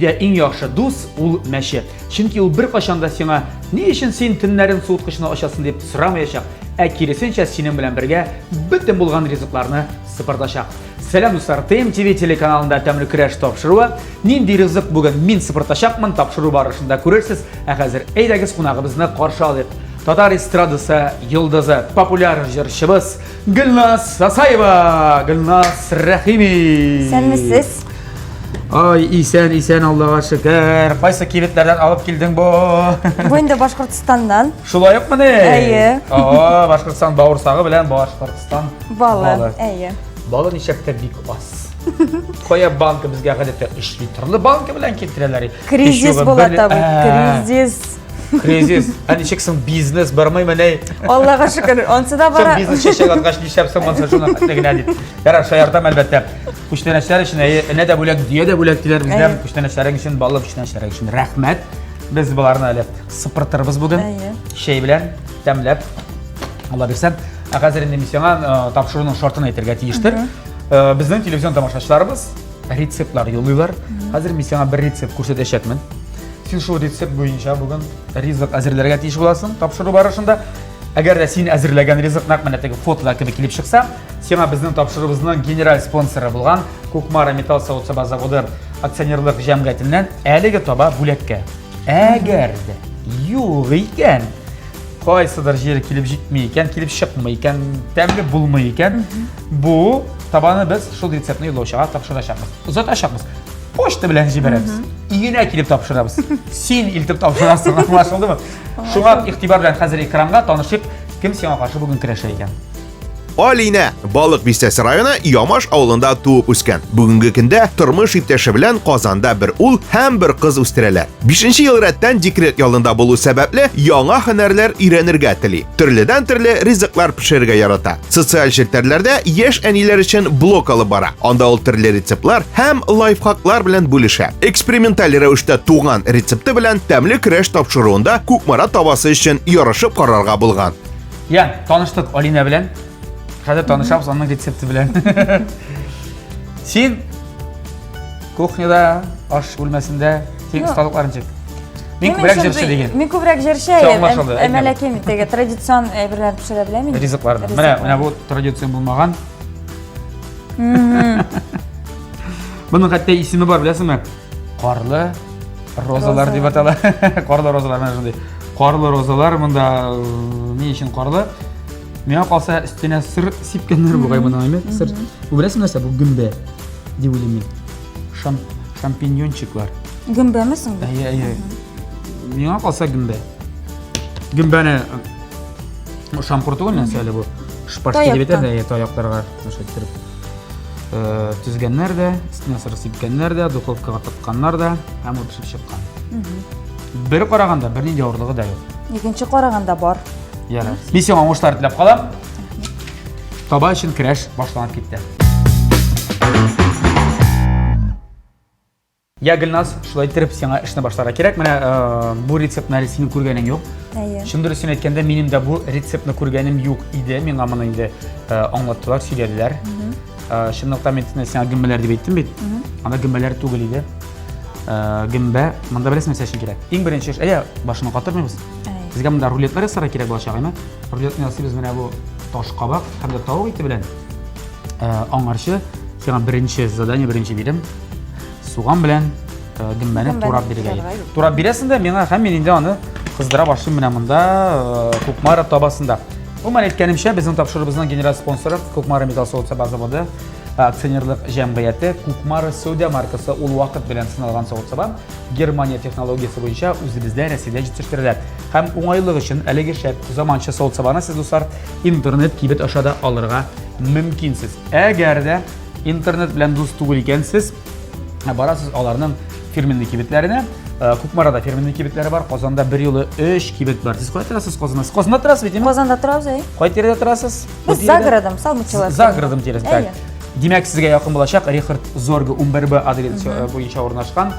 Өйдә иң яхшы дус ул мәче. Чөнки ул беркайчан да сиңа ни өчен син төннәрен суыткычны ачасың дип сорамаячак, ә киресенчә синең белән бергә бөтен булган ризыкларны сыпыртачак. Сәлам дуслар, ТМТВ телеканалында тәмле көрәш тапшыруы. Нинди ризык бүген мин сыпыртачакмын, тапшыру барышында күрерсез. Ә хәзер әйдәгез кунагыбызны каршы алыйк. Татар эстрадасы йолдызы, популяр җырчыбыз Гөлназ Сасаева, Гөлназ Рәхими. Исәнмесез. Ай, исән, исән, Аллага шөкер. Кайсы кибетләрдән алып килдең бу? Бу инде Башкортстаннан. Шулай укмыни? Әйе. О, Башкортстан бавырсагы белән Башкортстан балы. Әйе. Балы ничек тә бик аз. Кая банка безгә гадәттә 3 литрлы банка белән китерәләр. Кризис була табы, кризис. Кризис. Ә ничек соң бизнес бармыймы ни? Аллага шөкер, ансы да бара. Соң бизнес чәчәк аткач нишләп соң монсы шуны хәтле генә дип. Ярар, шаяртам әлбәттә. Күчтәнәчләр өчен әйе, энә дә бүләк, дөя дә бүләк диләр бездә. Күчтәнәчләрең өчен, баллы күчтәнәчләрең өчен рәхмәт. Без боларны әле сыпыртырбыз бүген. Чәй белән тәмләп. Алла бирсә. Ә хәзер инде мин сиңа э, тапшыруның шартын әйтергә тиештер. Э, безнең телевизион тамашачыларыбыз рецептлар юллыйлар. Хәзер мин сиңа бер рецепт күрсәтәчәкмен. Син шул рецепт буенча бүген ризык әзерләргә тиеш буласың тапшыру барышында. Әгәр дә син әзерләгән ризык нәкъ менә теге фотода кебек килеп чыкса, сиңа безнең тапшыруыбызның генераль спонсоры булган Кукмара металл савыт-саба заводы акционерлык җәмгыятеннән әлеге таба бүләккә. Әгәр дә юк икән, кайсыдыр җире килеп җитми икән, килеп чыкмый икән, тәмле булмый икән, бу табаны без шул рецептны юллаучыга тапшырачакбыз. Озатачакбыз. Почта белән җибәрәбез. Өенә килеп тапшырабыз. Син илтеп тапшырасың, аңлашылдымы? Шуңа игътибар белән хәзер экранга танышыйк, кем сиңа каршы бүген көрәшә икән. Алинә Балык Бистәсе районы Ямаш авылында туып үскән. Бүгенге көндә тормыш иптәше белән Казанда бер ул һәм бер кыз үстерәләр. Бишенче ел рәттән декрет ялында булу сәбәпле, яңа һөнәрләр өйрәнергә тели. Төрледән-төрле ризыклар пешерергә ярата. Социаль челтәрләрдә яшь әниләр өчен блог алып бара. Анда ул төрле рецептлар һәм лайфхаклар белән бүлешә. Эксперименталь рәвештә туган рецепты белән тәмле көрәш тапшыруында Кукмара табасы өчен ярышып карарга булган. Я, таныштык Алина белән. Хәзер танышабыз аның рецепты белән. Син кухняда, аш бүлмәсендә син осталыкларың ничек? Мин күбрәк җырчы диген. Мин күбрәк җырчы, әмма ләкин теге традицион әйберләрне пешерә беләм инде. Ризыкларны. Менә, менә бу традицион булмаган. Моның хәтта исеме бар, беләсеңме? Карлы розалар дип атала. Карлы розалар менә шундый. Карлы розалар монда э, ни өчен карлы? Миңа калса өстенә сыр сипкәннәр бугай моның, әйме? Сыр. Бу беләсең нәрсә? Бу гөмбә дип уйлыйм мин. Шам шампиньончиклар. Гөмбәме соң бу? Әйе, әйе. Миңа калса гөмбә. Гөмбәне э, шампур түгел нәрсә әле бу? Шпажка дип әйтәләр, әйе, таякларга шулай иттереп. Э, төзгәннәр дә, өстенә сыр сипкәннәр дә, духовкага тыкканнар да, һәм ул пешеп чыккан. Бер караганда бернинди авырлыгы да юк. Икенче караганда бар. Ярар. Мин сиңа уңышлар теләп калам. Таба өчен көрәш башланып китте. Я, Гөлназ, шулай иттереп сиңа эшне башларга кирәк. Менә э, бу рецептны әле синең күргәнең юк. Әйе. Чын дөресен әйткәндә, минем дә бу рецептны күргәнем юк иде. Миңа моны инде э, аңлаттылар, сөйләделәр. Э, чынлыкта мин сиңа гөмбәләр дип әйттем бит. Анда гөмбәләр түгел иде. Э, гөмбә, монда беләсең нәрсә өчен кирәк? Иң беренче эш, әйдә, башны катырмыйбыз. Әйе. Безгә монда рулетлар ясарга кирәк булачак, әйме? Рулетны ясыйбыз менә бу таш кабак һәм дә тавык ите белән. Э, аңарчы сиңа беренче задание, беренче бирем. Суган белән э, гөмбәне турап бирергә. Турап бирәсең дә миңа һәм мин инде аны кыздыра башлыйм менә монда э, Кукмара табасында. Гомумән әйткәнемчә, безнең тапшыруыбызның генераль спонсоры Кукмара металл савыт-саба заводы акционерлык җәмгыяте Кукмара сәүдә маркасы ул вакыт белән сыналган савыт-саба Германия технологиясе буенча үзебездә Рәсәйдә җитештерелә. Һәм уңайлык өчен әлеге шәп заманча савыт-сабаны сез, дуслар, интернет кибет аша да алырга мөмкинсез. Әгәр дә интернет белән дус түгел икәнсез, барасыз аларның фирменный кибетләренә. Э, Кукмарада фирменный кибетләре бар, Казанда бер юлы 3 кибет бар. Сез кайда торасыз Казанда? Сез Казанда торасыз бит, әйеме? Казанда торабыз, әйе. Кай тирәдә торасыз? Без за городом, Салмычылар. За городом тирәсендә. Димәк, сезгә якын булачак Рихард Зорге 11Б адресы э, буенча урнашкан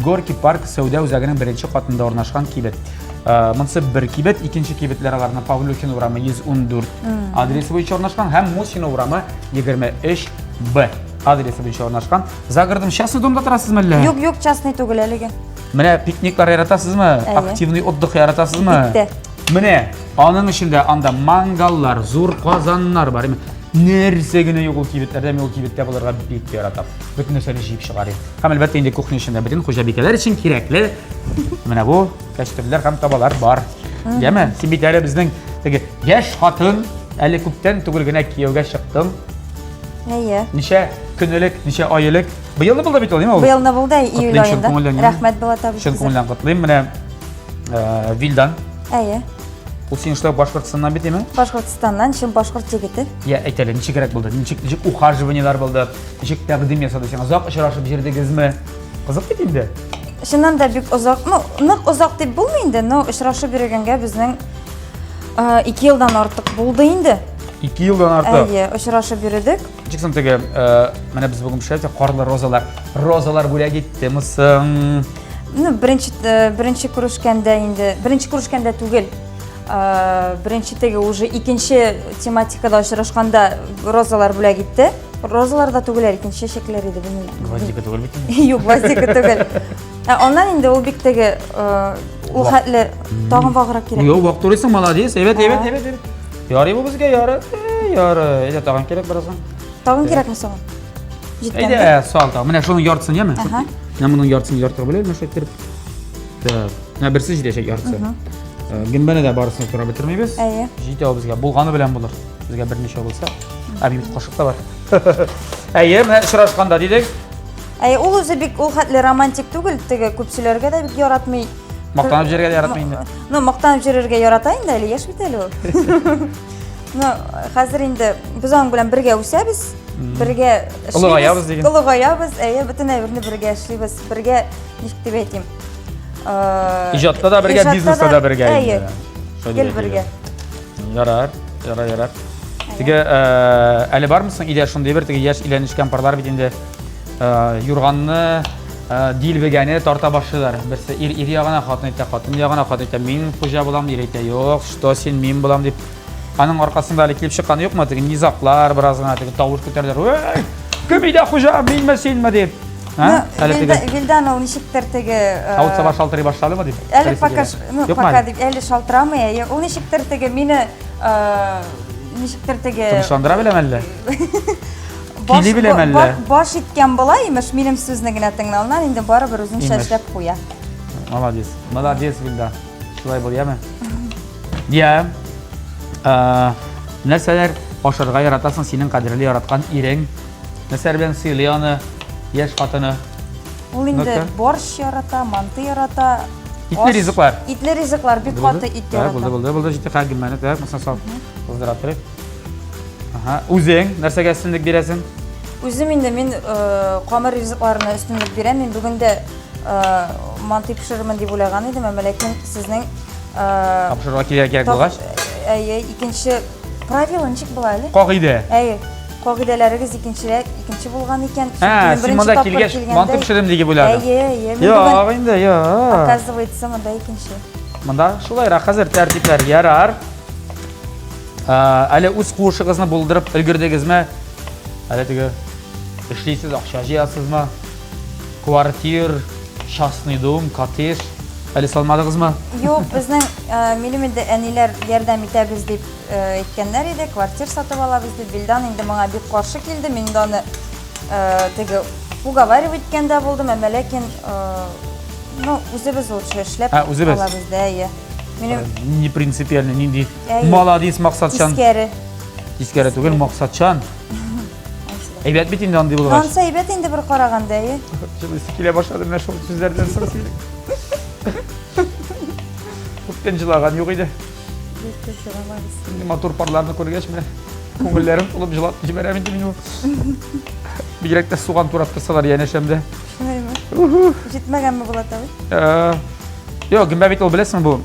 Горки парк сәүдә үзәгенең беренче катында урнашкан кибет. Э, монысы бер кибет, икенче кибетләр аларның Павлюхин урамы 114 адресы буенча урнашкан һәм Мусина урамы 23Б. адресы буенча урнашкан. За городом частный домда торасызмы әллә? Юк, юк, частный түгел әлегә. Менә пикниклар яратасызмы? Активный отдых яратасызмы? Бик тә. Менә аның эчендә анда мангаллар, зур казаннар бар. Нәрсә генә юк ул кибетләрдә, мин ул кибеттә булырга бик яратам. Бөтен нәрсәне җыеп чыгарыйм. Һәм әлбәттә инде кухня эчендә бөтен хуҗабикәләр өчен кирәкле менә бу кәчтүрләр һәм табалар бар. Яме, син бит әле безнең теге яшь хатын, әле күптән түгел генә кияүгә чыктың. Әйе. Ничә көн элек, ничә ай элек? Быелны булды бит ул, димме ул? Быелны булды, июль Котлыйм чын аенда. күңелдән. Рәхмәт, Булат абый. Чын күңелдән котлыйм. Менә э, Вилдан. Әйе. Ул син шулай Башкортстаннан бит, димме? Башкортстаннан, чын башкорт егете. Я, әйт әле, ничегрәк булды? Ничек, ничек ухаживаниелар булды? Ничек тәкъдим ясады сиңа? Озак очрашып йөрдегезме? Кызык бит инде. Чыннан да бик озак, ну, нык озак дип булмый инде, но очрашып йөргәнгә безнең э, ике елдан артык булды инде. Ике елдан артык. Әйе, очрашып йөрдек. Ничек соң теге, э, менә без бүген пешерәбез, карлы розалар. Розалар бүләк иттеме соң? Ну, беренче э, беренче күрешкәндә инде, беренче күрешкәндә түгел. Э, беренче теге уже икенче тематикада очрашканда розалар бүләк итте. Розалар да түгел, икенче чәчәкләр иде, белмим. Гвоздика түгел бит инде. Юк, гвоздика түгел. Ә аннан инде ул бик теге э, ул хәтле тагын ваграк кирәк. Юк, вак турыйсың, молодец. Әйбәт, әйбәт, әйбәт, әйбәт. Ярый бу безгә, ярый, ярый. Әйдә, тагын кирәк бераздан. Тагын кирәкме соң? Җиткән. Әйдә, сал тагын. Менә шуның яртысын, яме? Ага. Менә моның яртысын яртыга бүләбез, менә шулай иттереп. Так. Менә берсе җитәчәк яртысы. Э, Гөмбәне дә барысын турап бетермибез. Әйе. Җитә ул безгә. Булганы белән булыр. Безгә берничә булса. Ә бит кашык та бар. Әйе, менә очрашканда дидек. Әйе, ул үзе бик ул хәтле романтик түгел, теге күп сөйләргә дә бик яратмый. Мактанып йөрергә дә яратмый инде. Ну, мактанып йөрергә ярата инде, әле яшь бит әле ул. Ну, хәзер инде без аның белән бергә үсәбез, бергә эшлибез. Олыгаябыз диген. Олыгаябыз, әйе, бөтен әйберне бергә эшлибез, бергә, ничек дип әйтим. Э, Иҗатта да бергә, иҗатта бизнеста да бергә Әйе. инде. Шулай Гел дип бергә. Ярар, ярар, ярар. Теге э, әле бармы соң өйдә шундый бер теге яшь өйләнешкән парлар бит инде э, юрганны э, дилбегәне тарта башлыйлар. Берсе ир ир ягына, хатын әйтә, хатын ягына, хатын әйтә, мин хуҗа булам, ир әйтә, юк, что син, мин булам дип. Аның аркасында әле килеп чыкканы юкмы? Теге низаклар бераз гына теге тавыш күтәрделәр. Эй, кем өйдә хуҗа, минме, синме дип. Ну, Әле теге Вилдан ул ничектер теге э, савыт саба шалтырый башладымы дип. Әле Берсе пока, килә. ну, Юкмы пока әле? дип, әле шалтырамый, әйе. Ул ничектер теге мине э, ничектер теге Тынычландыра беләм әллә? баш, Кили беләм әллә? баш иткән була, имеш, минем сүзне генә тыңла. Аннан инде барыбер үзенчә Имеш. эшләп куя. Молодец. Молодец, Вилда. Шулай бул, яме? Я. Э, Нәрсәләр ашарга яратасың синең кадерле яраткан ирең? Нәрсәләр белән сыйлый аны яшь хатыны? Ул инде Ну-ка. борщ ярата, манты ярата. Итле аш- ризыклар. Итле ризыклар, бик каты ит Так, ярата. булды, булды, булды. Җитте, хәзер гөмбәне, так, монысын сал. Кыздыра торыйк. Ага, үзең нәрсәгә өстенлек бирәсең? Үзем инде мин э, камыр ризыкларына өстенлек бирәм. Мин бүген дә э, манты пешерермен дип уйлаган идем, әмма ләкин сезнең э, Тапшырырга кирәк кирәк тап- булгач. Әйе, икенче правило ничек була әле? Кагыйдә. Әйе, кагыйдәләрегез икенчерәк, икенче булган икән. Ә, Чөнки мин син беренче монда тапкыр килгәч, килгәндә- манты пешердем дип уйладың. Әйе, әйе. Мин бүген, Юк инде, юк. оказывается, монда икенче. Монда шулайрак хәзер тәртипләр ярар. Ә, Әле үз куышыгызны булдырып өлгердегезме? Әле теге эшлисез, акча җыясызмы? Квартир, частный дом, коттедж. Әле салмадыгызмы? Юк, безнең э, минем инде әниләр ярдәм итәбез дип э, әйткәннәр иде, квартир сатып алабыз дип. Вилдан инде моңа бик каршы килде. Мин инде аны э, теге уговаривать иткән дә булдым, әмма ләкин э, ну, үзебез лучше эшләп Ә, үзебез? алабыз да, әйе. Минем Не принципиально, нинди Әйе. молодец, максатчан. тискәре. Тискәре түгел, максатчан. Әйбәт бит инде андый булгач. Ансы әйбәт инде бер караганда, әйе. Җылыйсы килә башлады менә шул сүзләрдән соң синең. Күптән җылаган юк иде. Инде матур парларны күргәч, менә күңелләрем тулып җылап җибәрәм инде мин. Бигрәк тә суган турап торсалар янәшәмдә. Шулаймы? Җитмәгәнме Булат абый? Э, Юк, гөмбә бит ул беләсеңме бу?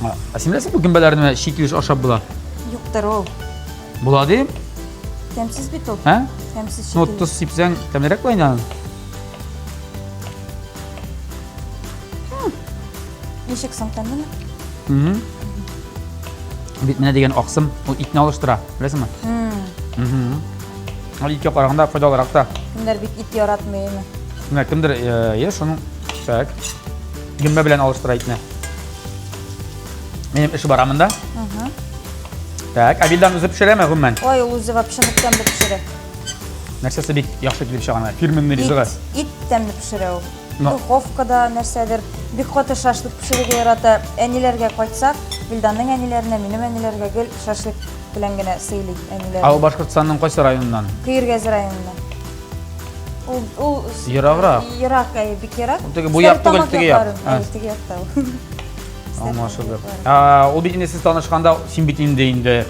Ә син беләсеңме бу гөмбәләрне чи килеш ашап була? Юктыр ул. Була дим. Тәмсез бит ул. Ә? Тәмсез Ну, шикелле. тоз сипсәң, тәмлерәк була инде аның. Ничек соң тәмлеме? Мгм. Бит менә дигән аксым, ул итне алыштыра, беләсеңме? Мгм. Ул иткә караганда файдалырак та. Кемдер бит ит яратмый име? Менә кемдер е, шуның так. Гөмбә белән алыштыра итне. Минем эш бара монда. Так, ә Вилдан үзе пешерәме гомумән? Ой, ул үзе вообще нык тәмле пешерә. Нәрсәсе бик яхшы килеп чыга ана? Фирменный ризыгы. Ит, ит тәмле пешерә ул. Духовкада нәрсәдер. Бик каты шашлык пешерергә ярата. Әниләргә кайтсак, Вилданның әниләренә, минем әниләргә гел шашлык белән генә сыйлый әниләр. Ә ул Башкортстанның кайсы районыннан? Көергәз районыннан. Ул ул Ераграк. Ерак, әйе, бик ерак. Ул теге бу як түгел, теге як. Әйе, теге якта ул. Аңлашылды. Ул бит инде сез танышканда, син бит инде инде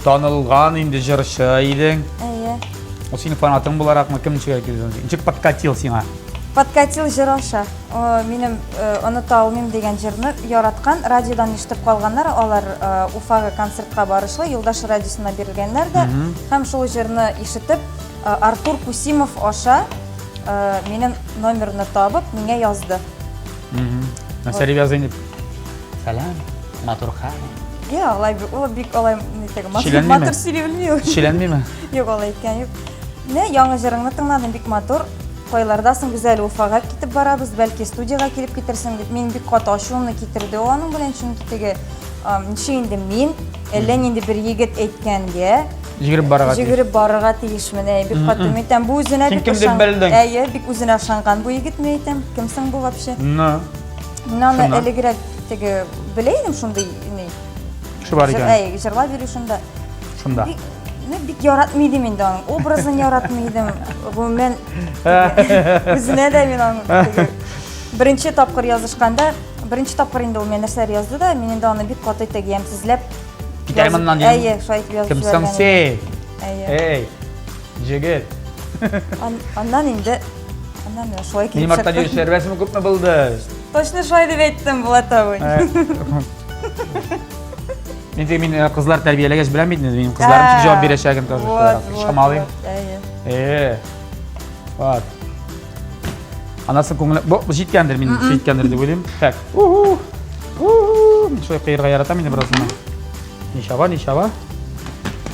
танылган инде җырчы идең. Әйе. Ул синең фанатың буларакмы, кем ничек килде? Ничек подкатил сиңа? Подкатил җыр аша. Минем Оныта алмыйм дигән җырны яраткан, радиодан ишетеп калганнар, алар Уфага концертка барышлы, Юлдаш радиосына бирелгәннәр дә. Һәм шул җырны ишетеп, Артур Кусимов аша минем номерны табып, миңа язды. Нәрсә дип язды инде? Сәлам, матуркай. Я, алай ул бик алай нитеге матур сөйли белми ул. Сөйләнмиме? Юк, алай әйткән юк. Менә яңа җырыңны тыңладым, бик матур. Кайлардасың, без әле Уфага китеп барабыз, бәлки студиягә килеп китерсең дип. Мин бик каты ачуымны китерде ул аның белән, чөнки теге ничек инде мин әллә нинди бер егет әйткәнгә Йөгереп барырга тиеш. Йөгереп барырга тиешмен, әйе, бик каты мин әйтәм, бу үзенә Син бик кем дип ышан- белдең? Әйе, бик үзенә ышанган бу егет, мин әйтәм, кем соң бу вообще? Ну, Мин аны Шуннан? элегрәк теге белә идем шундый ни. кеше бар Җыр- икән. Әйе, җырлап йөри шунда. Шунда. Бик, ну, бик яратмый идем инде аның образын яратмый идем. Гомумән, үзенә дә мин аның теге беренче тапкыр язышканда, беренче тапкыр инде ул миңа нәрсәләр язды да, мин инде аны бик каты итеп ямьсезләп Китәр моннан дидем. Әйе, шулай итеп язып Кем соң җибәргән син? Әйе. Эй, җегет. Аннан инде, аннан менә шулай килеп Минем арттан чыкты. йөрүчеләр беләсеңме күпме булды? Точно шулай дип әйттем, Булат абый. Мин теге мин кызлар тәрбияләгәч беләм бит инде, минем кызларым ничек җавап бирәчәген тоже. Вот, вот, Чамалыйм. вот, әйе. Э. Вот. Анасы күңеле, бу җиткәндер, мин җиткәндер дип уйлыйм. Так. Уху. Уху. Мин шулай кыерга яратам инде бераз гына. Ничава, ничава.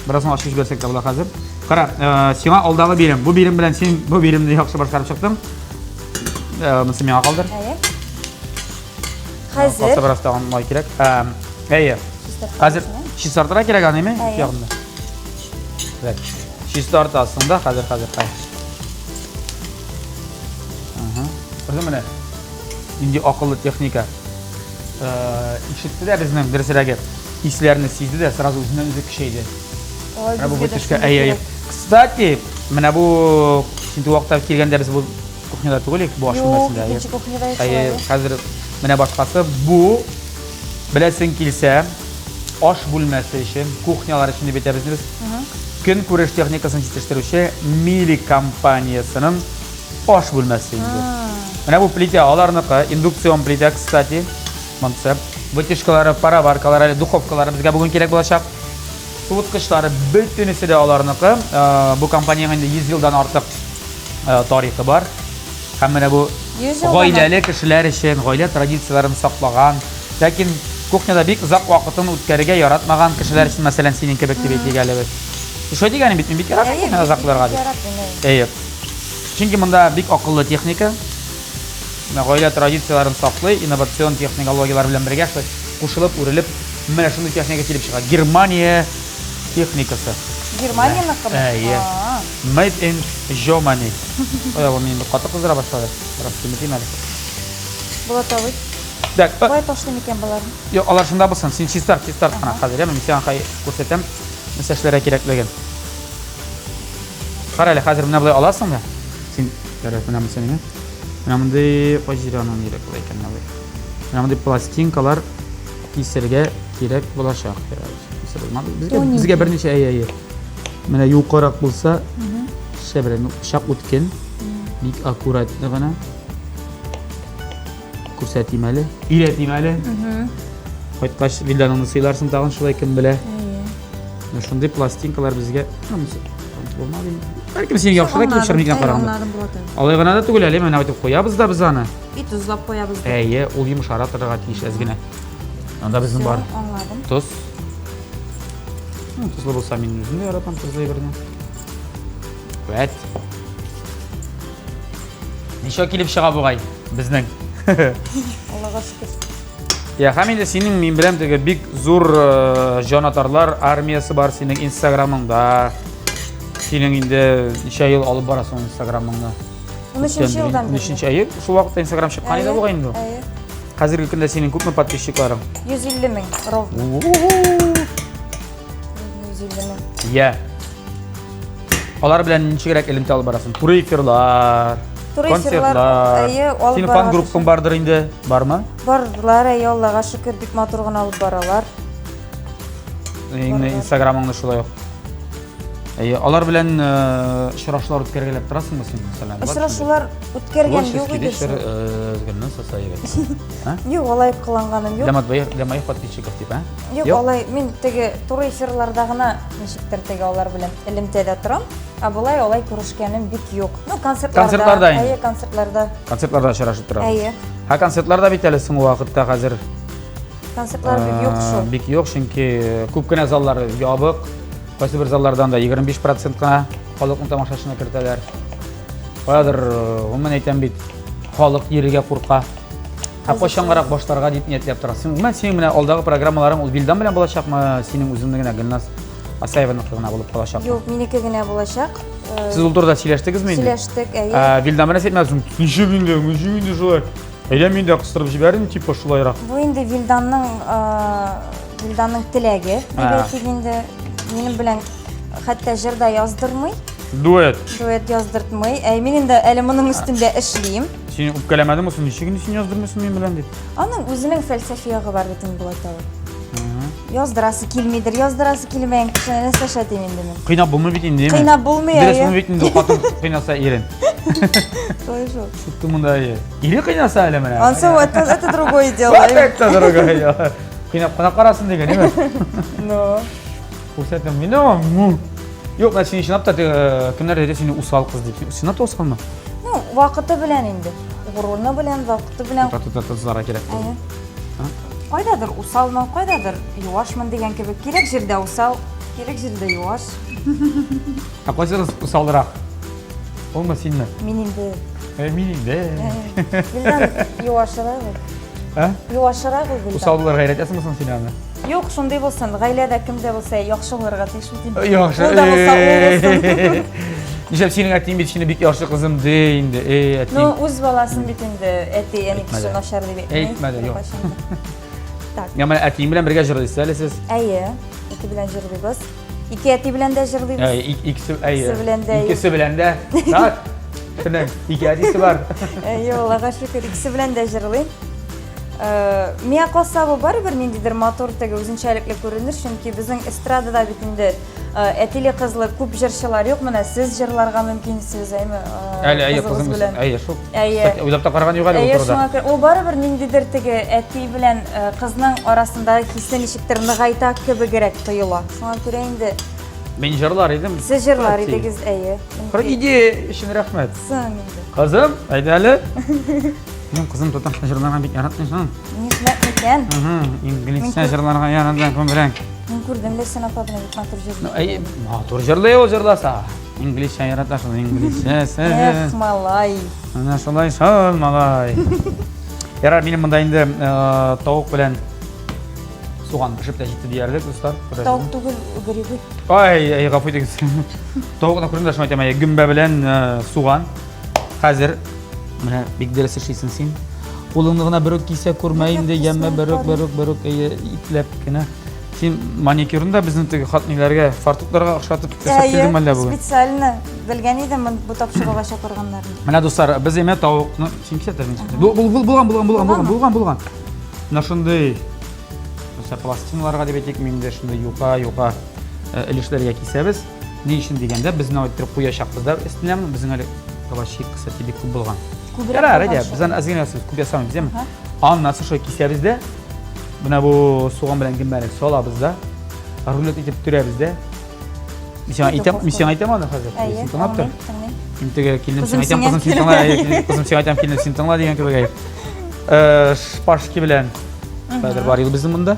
Бераз гына ачып җибәрсәк тә була хәзер. Кара, э, сиңа алдагы бирем. Бу бирем белән син бу биремне яхшы башкарып чыктың. Э, монысы миңа калдыр. Әйе. Хәзер. Калса бераз тагын май кирәк. Э, әйе. Хәзер чистартырга кирәк аны, әйме? Ягында. Так. Чистартасың да, хәзер, хәзер, хәзер. Ага. Күрдеңме менә? Нинди акыллы техника. Э, ишетте дә безнең дөресрәге. Исләрне сизде дә, сразу үзеннән үзе көчәйде. Ой, Менә бу безгә дә вытяжка, шундый әй, әй. кирәк. Кстати, менә бу син вакытта килгәндә без бу кухняда түгел идек, бу аш Юк, бүлмәсендә. икенче кухняда идек, Әйе, шулай. хәзер менә башкасы бу беләсең килсә, аш бүлмәсе өчен, кухнялар өчен дип әйтәбез без. Көнкүреш техникасын җитештерүче Мили компаниясенең аш бүлмәсе инде. Менә бу плитә аларныкы, индукцион плитә, кстати. Монысы вытяжкалары, пароваркалары, әле духовкалары безгә бүген кирәк булачак. Суыткычлары бөтенесе дә аларныкы. Бу компаниянең инде 100 елдан артык тарихы бар. Һәм менә бу гаиләле кешеләр өчен, гаилә традицияләрен саклаган, ләкин кухняда бик озак вакытын үткәрергә яратмаган кешеләр өчен, мәсәлән, синең кебек дип әйтик әле без. Шулай дигәнем бит, мин бик яратмыйм кухняда озак булырга дип. Әйе. Чөнки монда бик акыллы техника. Менә гаилә традицияләрен саклый, инновацион технологияләр белән бергә шулай кушылып, үрелеп, менә шундый техника килеп чыга. Германия техникасы. Германияныкымы? Әйе. Made in Germany. Ой, бу мине каты кыздыра башлады. Бераз киметим әле. Булат абый. Так, Кая ташлыйм икән боларны? Юк, алар шунда булсын. Син чистарт, чистарт кына хәзер, яме, мин сиңа хәй күрсәтәм, нәрсә эшләргә кирәклеген. Кара әле, хәзер менә болай аласың да. Син, ярар, менә монысы неме? Менә мондый кай җире аның кирәк була икән, менә болай. Менә мондый пластинкалар кисергә кирәк булачак. Кисеп булмады. Безгә, безгә берничә әйе, әйе. Менә юкарак булса, шәбрәк, ну, пычак үткен. Бик аккуратно гына. Күрсәтим әле, өйрәтим әле. Кайткач Вилданыңны сыйларсың тагын шулай кем белә. Менә шундый пластинкалар безгә булмады инде. Бәлкем син яхшырак килеп чыгар микән караганда. Алай гына да түгел әле, менә әйтеп куябыз да без аны. И тозлап куябыз. Әйе, ул йомшара торырга тиеш әз генә. Анда безнең бар. Аңладым. Тоз. Тозлы булса мин үзем дә яратам тозлы әйберне. Вәт. Ничә килеп чыга бугай безнең. Аллага шөкер. Я, һәм инде синең мин беләм теге бик зур э, җанатарлар армиясе бар синең Инстаграмыңда. Синең инде ничә ел алып барасың Инстаграмыңны? 13 елдан бері. 13 әйе, шул вакытта Инстаграм чыккан иде бугай инде. Әйе. Хәзерге көндә синең күпме подписчикларың? 150 мең ровно. 150 мең. Я. Алар белән ничегрәк элемтә алып барасың? Туры эфирлар, Туры эфирлар, концертлар. әйе, алып Синең барабыз. фан группаң бардыр инде, бармы? Барлар, әйе, Аллага шөкер, бик матур гына алып баралар. Инде Инстаграмыңны шулай ук. Әйе, алар белән э, очрашулар үткәргәләп торасыңмы син, мәсәлән? Очрашулар үткәргән юк иде шул. Юк, алай кыланганым юк. Для моих, для моих подписчиков, типа, а? Юк, алай мин теге туры эфирларда гына ничектер теге алар белән элемтәдә торам. Ә болай алай күрешкәнем бик юк. Ну, концертларда. Концертларда инде. Әйе, концертларда. Концертларда очрашып торабыз. Әйе. Ә концертларда бит әле соңгы вакытта хәзер Концертлар бик юк шул. Бик юк, чөнки күп кенә заллар ябык. Кайсы бер заллардан да 25% кына халыкны тамашачыны кертәләр. Каядыр, гомумән әйтәм бит, халык йөрергә курка. Ә кайчангарак башларга дип ниятләп торасың? Гомумән, синең менә алдагы программаларың ул Вилдан белән булачакмы, синең үзеңне генә Гөлназ Асаеваныкы гына булып калачакмы? Юк, минеке генә булачак. Сез ул турыда сөйләштегезме инде? Сөйләштек, әйе. Вилдан белән әйтмәдесең, ничек инде, ничек инде шулай? Әйдә мин дә кыстырып җибәрим, типа шулайрак. Бу инде Вилданның Вилданның теләге, дип әйтик инде. Минем белән хәтта җыр да яздырмый. Дуэт. Дуэт яздыртмый. Ә мин инде әле моның өстендә эшлим. Син үпкәләмәдеңме соң, ничек инде син яздырмыйсың минем белән дип? Аның үзенең фәлсәфи ягы бар бит инде болай табып. Яздырасы килмидер, яздырасы килмәгән кешене нәрсә эшләтим инде мин? Кыйнап булмый бит инде, әйеме? Кыйнап булмый, Дөрес әйе. булмый бит инде, хатын кыйнаса ирен. Шулай шул. Шутты монда, әйе. Ире кыйнаса әле менә. Ансы это, это другое дело. Вот это другое дело. Кыйнап кына карасын дигән, әйеме? Ну. Күрсәтәм мин аңа. Юк, менә син чынлап та теге, кемнәр әйтә сине усал кыз дип. Син чынлап та усалмы? Ну, вакыты белән инде. Урыны белән, вакыты белән. Тута тута тузларга кирәк. Әйе. Кайдадыр усалмын, кайдадыр юашмын дигән кебек. Кирәк җирдә усал, кирәк җирдә юаш. Ә кайсыгыз усалрак? Улмы, синме? Мин инде. Ә, мин инде. Вилдан юашырак ул. Ә? Юашырак ул Вилдан. Усал булырга өйрәтәсеңме соң син аны? Юк, шундый булсын. Гаиләдә кем дә булса яхшы булырга тиеш бит инде. Яхшы. Ул да булса, ул булсын. Нишләп синең әтиең бит сине бик яхшы кызым ди инде. Эй, әтиең. Ну, үз баласын бит инде әти, әни кеше Әйтмәде. начар дип әйтми. Әйтмәде, юк. Беркайчан да. Так. Я менә әтиең белән бергә җырлыйсыз әле сез. Әйе, әти белән җырлыйбыз. Ике әти белән дә җырлыйбыз. Әй, икесе, әйе. Икесе белән дә. Икесе белән дә. Так. Шуның ике әтисе бар. Әйе, Аллага шөкер, икесе белән дә җырлыйм. Э, миңа калса бу барыбер ниндидер матур теге үзенчәлекле күренеш, чөнки безнең эстрадада бит инде э, әтиле кызлы күп җырчылар юк. Менә сез җырларга мөмкинсез, әйме? Э, Әле әйе, кызым белән. Әйе, шул. Әйе. Кстати, уйлап та караган юк әле ул Әйе, турыда. шуңа күрә ул барыбер ниндидер теге әти белән кызның арасындагы хисне ничектер ныгайта кебегрәк тоела. Шуңа күрә инде Мин җырлар идем. Сез җырлар идегез, әйе. Кыр идея өчен рәхмәт. Соң инде. Кызым, әйдә әле. Минем кызым татарча җырларга бик яратмый шул. Нишләп микән? Инглизчә җырларга ярата күбрәк. Мин күрдем Ләйсән апа белән бик матур җырлый. Ну, әй, матур җырлый ул җырласа. Инглизчә ярата шул, инглизчә. Эх, малай. Менә шулай шул, малай. Ярар, минем монда инде э, тавык белән суган пешеп тә җитте диярлек, дуслар. Тавык түгел, грибы. Ай, ай, гафу итегез. Тавыкны күрдем дә шуны әйтәм, әй, гөмбә белән э, суган. Хәзер менә бик дөрес эшлисең син. Кулыңны гына берүк кисә күрмә инде, яме берүк, берүк, берүк, әйе, ипләп кенә. Син маникюрны да безнең теге хатниләргә, фартукларга охшатып ясап килдең әллә бүген? Специально белгән идем бу тапшыруга чакырганнарын. Менә дуслар, без әмә тавыкны син кисәтерсең. Бу булган, булган, булган, булган, булган, булган. Менә шундый Нәрсә пластиналарга дип әйтик, инде шундый юка, юка э, өлешләргә кисәбез. Ни өчен дигәндә, без менә иттереп куячакбыз да өстенә, безнең әле кабачик, кстати, бик күп булган. Күбрәк Ярар, булган әйдә, шул. без аны әз генә ясыйбыз, күп ясамыйбыз, яме. Аннан соң шулай кисәбез дә, менә бу суган белән гөмбәне салабыз да, рулет итеп төрәбез дә. Мин сиңа әйтәм, мин сиңа әйтәм аны хәзер. Әйе, Син тыңлап тор. аңлыйм, тыңлыйм. Мин теге килдем, Кызым сиңа әйтәм, сиңа кызым син тыңла, әйе, кызым сиңа әйтәм, килдем, син тыңла дигән кебек әйе. Э, шпажки белән хәзер бар ел безнең монда.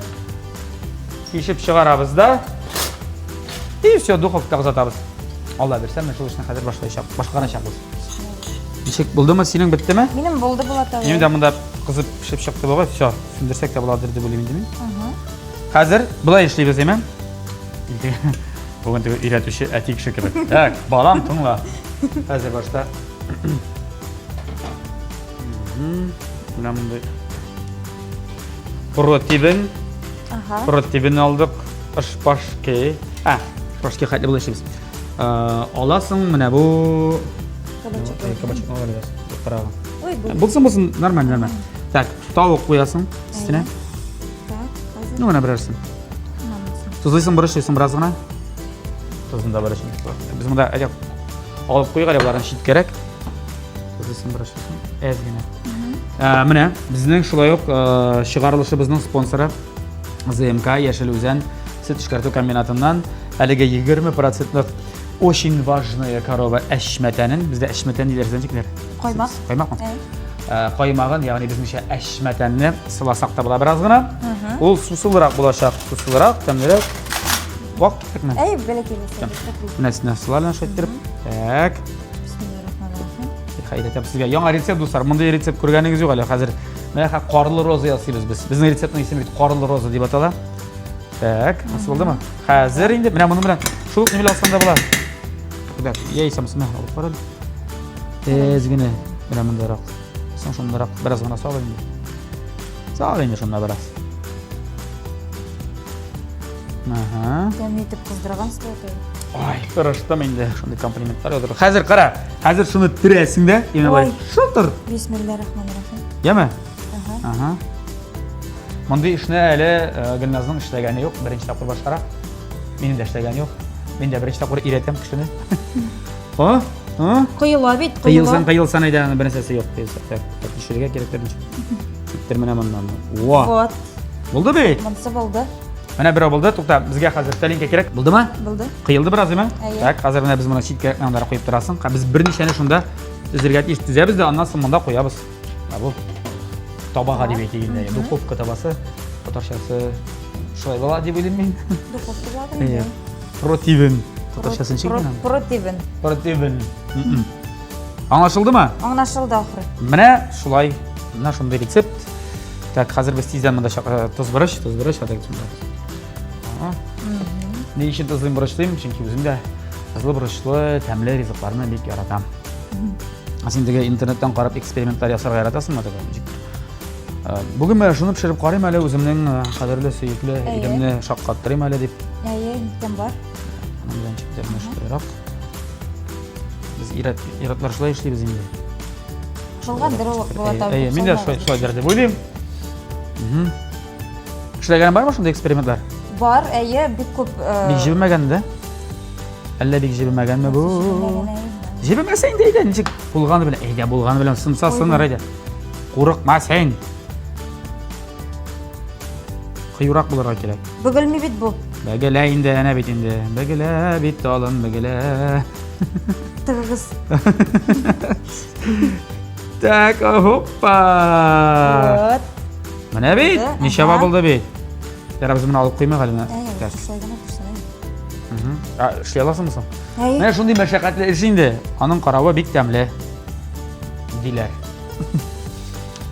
Кишеп чыгарабыз да. И все, духовкага озатабыз. Алла бирсә, менә шул эшне хәзер башлаячак, башкарачакбыз. Ничек булдымы? Синең беттеме? Минем булды Булат абый. Минем дә монда кызып пешеп чыкты бугай. Все, сүндерсәк тә буладыр дип уйлыйм инде мин. Хәзер болай эшлибез, әйме? Бүген теге өйрәтүче әти кеше кебек. Так, балам, тыңла. Хәзер башта. Менә мондый противень. Ага. Противень алдык. Шпажки. А, шпажки хәтле булып эшлибез. Аласың менә бу Кабачок. Кабачок алырбыз. Караган. Ой, бу. Булсын, булсын, нормально, нормально. Так, тавык куясың өстенә. Так, хәзер. Ну, менә берәрсен. Тузлыйсың, борычлыйсың бераз гына. Тузын да борычын. Без монда әйдә алып куйык әле боларны читкәрәк. Тузлыйсың, борычлыйсың. Әз генә. Ә, менә безнең шулай ук э, чыгарылышыбызның спонсоры ЗМК Яшел Үзән сөт эшкәртү комбинатыннан әлеге 20 процентлык очень важная корова әшмәтәнен, бездә әшмәтән диләр, сездә ничек диләр? Каймак. Каймакмы? Әй. Э, каймагын, ягъни безнеңчә әшмәтәнне сыласак та була бераз гына. Ул сусылрак булачак, сусылрак, тәмлерәк. Вак кирәкме? Әй, бәләкәй булса. Менә сине сылар белән шулай иттереп. Так. Бисмиллахиррахманиррахим. Әйтәм сезгә яңа рецепт, дуслар. Мондый рецепт күргәнегез юк әле хәзер. Менә карлы роза ясыйбыз без. Безнең рецептның исеме бит карлы роза дип атала. Так, nasıl булдымы? Хәзер инде менә моны белән шул ук нәмәле алсаң да була. Так, яисә монысын алып кара әле. Тиз генә менә мондарак. Соң шундарак бераз гына сал инде. Сал инде шунда бераз. Ага. Тәмле итеп кыздырган сылатый. Ай, тырыштым инде. Шундый комплиментлар яудырып. Хәзер кара, хәзер шуны төрәсең дә, именно Ой. Шылтыр. Бисмиллахиррахманиррахим. Яме? Ага. Ага. Мондый эшне әле э, Гөлназның эшләгәне юк, беренче тапкыр башкара. Минем дә эшләгән юк. Мин дә беренче тапкыр өйрәтәм кешене. О, о. Коела бит, коела. Кыелсан, кыелсан әйдә, аны бернәрсәсе юк. Кыелса, так, так, төшерергә кирәк беренче. Киттер менә моннан. Во. Вот. Булды бит. Монысы булды. Менә берәү булды. Тукта, безгә хәзер тәлинкә кирәк. Булдымы? Булды. Кыелды бераз, әйме? Әйе. Так, хәзер менә без моны читкә монда куеп торасың. Без берничәне шунда төзергә тиеш. Төзәбез дә, аннан соң монда куябыз. Ә бу табага дип әйтик инде. Духовка табасы. Татарчасы шулай була дип уйлыйм мин. Духовка була Әйе. Противен. Татарчасы ничек икән? Противен. Противен. Аңлашылдымы? Аңлашылды ахры. Менә шулай. Менә шундый рецепт. Так, хәзер без тиздән монда э, тоз борыч, тоз борыч, хәзер шунда. Ни өчен тозлыйм, борычлыйм? Чөнки үзем дә тозлы борычлы, тәмле ризыкларны бик яратам. Ә син теге интернеттан карап экспериментлар ясарга яратасыңмы теге? Ничек? Э, бүген менә шуны пешереп карыйм әле, үземнең э, кадерле, сөекле иремне шаккаттырыйм әле дип. Әйе, ниткән бар. Аның белән чиктер менә шулайрак. Без ир-ат, ир-атлар шулай эшлибез инде. Шулгандыр ул Булат абый. Әйе, мин дә шулай шулайдыр дип уйлыйм. Эшләгән бармы шундый экспериментлар? Бар, әйе, бик күп. Э, бик җебемәгән дә. Әллә бик җебемәгәнме бу? Җебемәсә инде әйдә, ничек булганы белән, әйдә булганы белән сынса сыныр әйдә. Курыкма син. Кыюрак булырга кирәк. Бөгелми бит бу. Бөгелә инде, әнә бит инде. Бөгелә бит талым, бөгелә. Тыгыз. Так, хоппа. Вот. Менә бит, ничәва булды бит. Ярар, без моны алып куймыйк әле. Әйе, шулай гына торсын. Ә, эшли аласыңмы соң? Әйе. Менә шундый мәшәкатьле эш инде. Аның каравы бик тәмле. Диләр.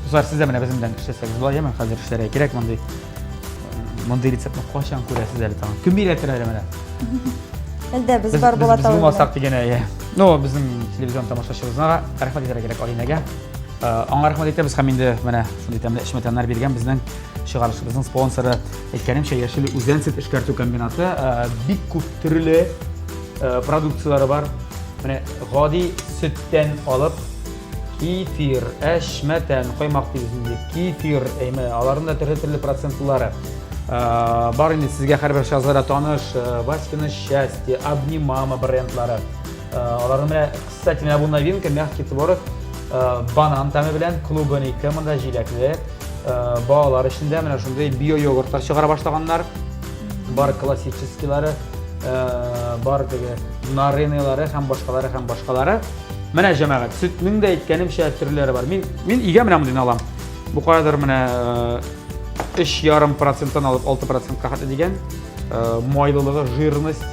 Дуслар, сез дә менә безнең белән эшләсәгез була, яме? Хәзер эшләргә кирәк мондый. Мондый рецептны кайчан күрәсез әле тагын? Кем өйрәтер әле менә? Әлдә без бар була Без булмасак дигән әйе. Ну, безнең телевизион тамашачыбызга рәхмәт әйтергә кирәк Алинәгә. Э, аңа рәхмәт әйтәбез һәм инде менә шундый тәмле эчмәтәннәр биргән безнең чыгарылышыбызның спонсоры, әйткәнемчә, Яшел Үзән сөт эшкәртү комбинаты. Э, бик күп төрле э, продукцияләре бар. Менә гади сөттән алып кефир, әшмәтән, каймак дибез инде, кефир, әйме, аларның да төрле-төрле процентлары. Э, бар инде сезгә һәрбер шазлара таныш, Васькино счастье, Обнимама брендлары. Аларның менә, кстати, менә бу новинка, мягкий творог, банан тәме белән, клубника, монда җиләкле. Э, балалар өчен дә менә шундый био йогуртлар чыгара башлаганнар. Бар классическийлары, э, бар теге нарыныйлары һәм башкалары һәм башкалары. Менә җәмәгать, сөтнең дә әйткәнемчә төрләре бар. Мин мин өйгә менә мондыйны алам. Бу каядыр менә 3,5 проценттан алып 6 процентка хәтле дигән майлылыгы, жирность.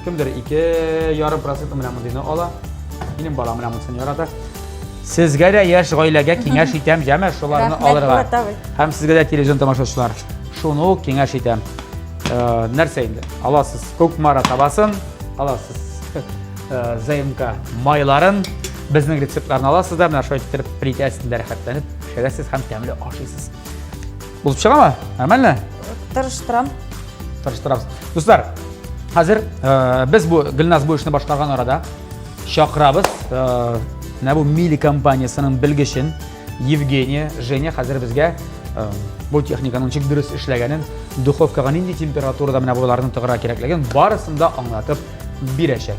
Кемдер 2,5% менә мондыйны ала. Минем балам менә монысын ярата. Сезгә дә яшь гаиләгә киңәш итәм, җәмә шуларны алырга. Һәм сезгә дә телевизион тамашачылар, шуны ук киңәш итәм. Э, нәрсә инде? Аласыз Кукмара табасын, аласыз э, ЗМК майларын, безнең рецептларны аласыз да, менә шулай итеп плитә өстендә рәхәтләнеп пешерәсез һәм тәмле ашыйсыз. Булып чыгамы? Нормально? Тырыштырам. Тырыштырабыз. Дуслар, хәзер э, без бу Гөлназ бу эшне башкарган арада чакырабыз. Э, менә бу Мили компаниясенең белгечен Евгения, Женя хәзер безгә э, бу техниканың ничек дөрес эшләгәнен, духовкага нинди температурада менә боларны тыгырга кирәклеген барысын да аңлатып бирәчәк.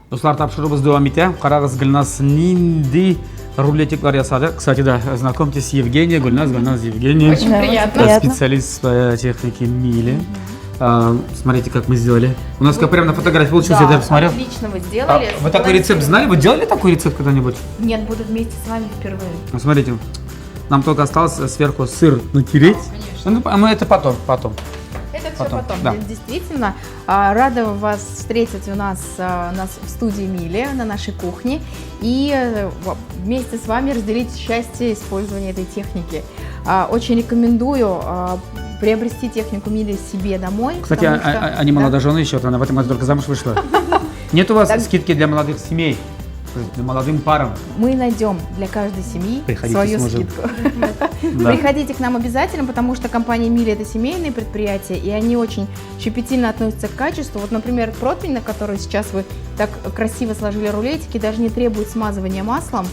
Дуслар, тапшыруыбыз дәвам итә. Карагыз, Гөлназ нинди рулетиклар ясады. Кстати, да, знакомьтесь, Евгения, Гөлназ, Гөлназ, Евгения. Очень приятно. Специалист по технике Мили. Смотрите, как мы сделали. У нас как прямо на фотографии получилось, да, я посмотрел. Отлично вы сделали. А, вы такой рецепт знали? Вы делали такой рецепт когда-нибудь? Нет, буду вместе с вами впервые. Ну, смотрите, нам только осталось сверху сыр натереть. Да, ну, это потом, потом. Это все потом. потом. Да. Действительно, рада вас встретить у нас, нас в студии Мили, на нашей кухне, и вместе с вами разделить счастье использования этой техники. Очень рекомендую приобрести технику Мили себе домой. Кстати, что... они молодожены еще, она в этом году только замуж вышла. Нет у вас скидки для молодых семей? Для молодым парам. Мы найдем для каждой семьи свою скидку. Да. Приходите к нам обязательно, потому что компания Мили — это семейные предприятия, и они очень щепетильно относятся к качеству. Вот, например, противень, на который сейчас вы так красиво сложили рулетики, даже не требует смазывания маслом,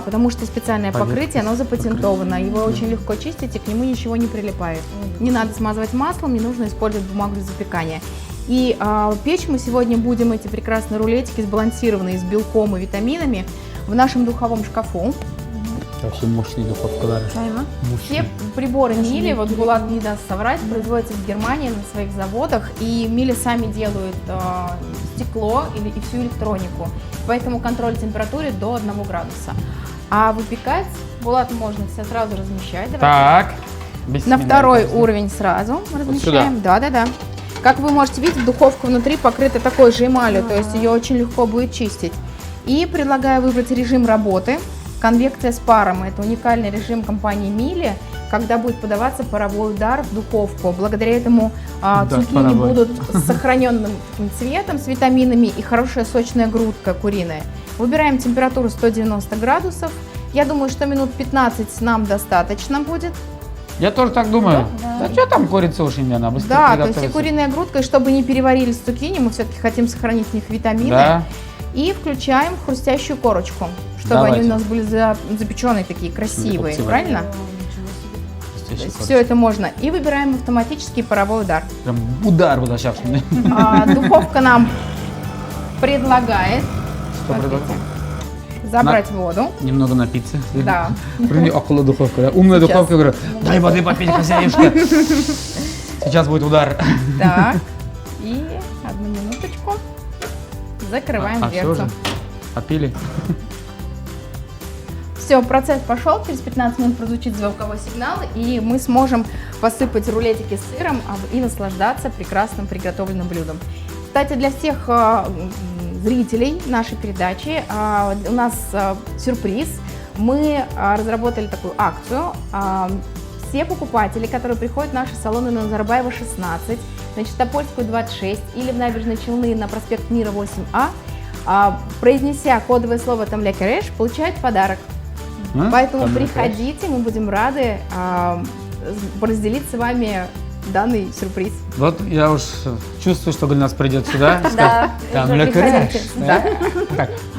потому что специальное покрытие, оно запатентовано. Его очень легко чистить, и к нему ничего не прилипает. Не надо смазывать маслом, не нужно использовать бумагу для запекания. И печь мы сегодня будем эти прекрасные рулетики, сбалансированные с белком и витаминами, в нашем духовом шкафу. Вообще мощные духовка. Все приборы Мили, вот Булат не даст соврать, производятся в Германии на своих заводах. И Мили сами делают стекло и всю электронику. Поэтому контроль температуры до 1 градуса. А выпекать, Булат, можно все сразу размещать. Давайте. Так. На второй уровень сразу размещаем. Да, да, да. Как вы можете видеть, духовка внутри покрыта такой же эмалью, то есть ее очень легко будет чистить. И предлагаю выбрать режим работы. Конвекция с паром. Это уникальный режим компании Мили, когда будет подаваться паровой удар в духовку. Благодаря этому цукини будут с сохраненным цветом, с витаминами и хорошая сочная грудка куриная. Выбираем температуру 190 градусов. Я думаю, что минут 15 нам достаточно будет. Я тоже так думаю. Да, да что там курица уж не она быстро. Да, то есть и куриная грудка, и чтобы не переварились цукини, мы все-таки хотим сохранить в них витамины. Да. И включаем хрустящую корочку, чтобы Давайте. Они у нас были запеченные такие красивые, правильно? То есть все это можно. И выбираем автоматический паровой удар. Прям удар вот сейчас. Духовка нам предлагает. Что предлагает? Забрать воду. Немного напиться. Да. Около духовка. Да? Умная сейчас. Духовка, говорю, дай воды попить, хозяюшка. Сейчас будет удар. Так. И одну минуточку. Закрываем дверцу. Попили. Все, процесс пошел. Через 15 минут прозвучит звуковой сигнал, и мы сможем посыпать рулетики сыром и наслаждаться прекрасным приготовленным блюдом. Кстати, для всех зрителей нашей передачи у нас сюрприз. Мы разработали такую акцию. Все покупатели, которые приходят в наши салоны на Назарбаева 16, на Чистопольскую 26 или в Набережной Челны на проспект Мира 8А, произнеся кодовое слово «Тамля-Кереш», получают подарок. Поэтому приходите, мы будем рады разделить с вами данный сюрприз. Вот я уж чувствую, что Гульназ придет сюда. Да, Тамля-Кереш.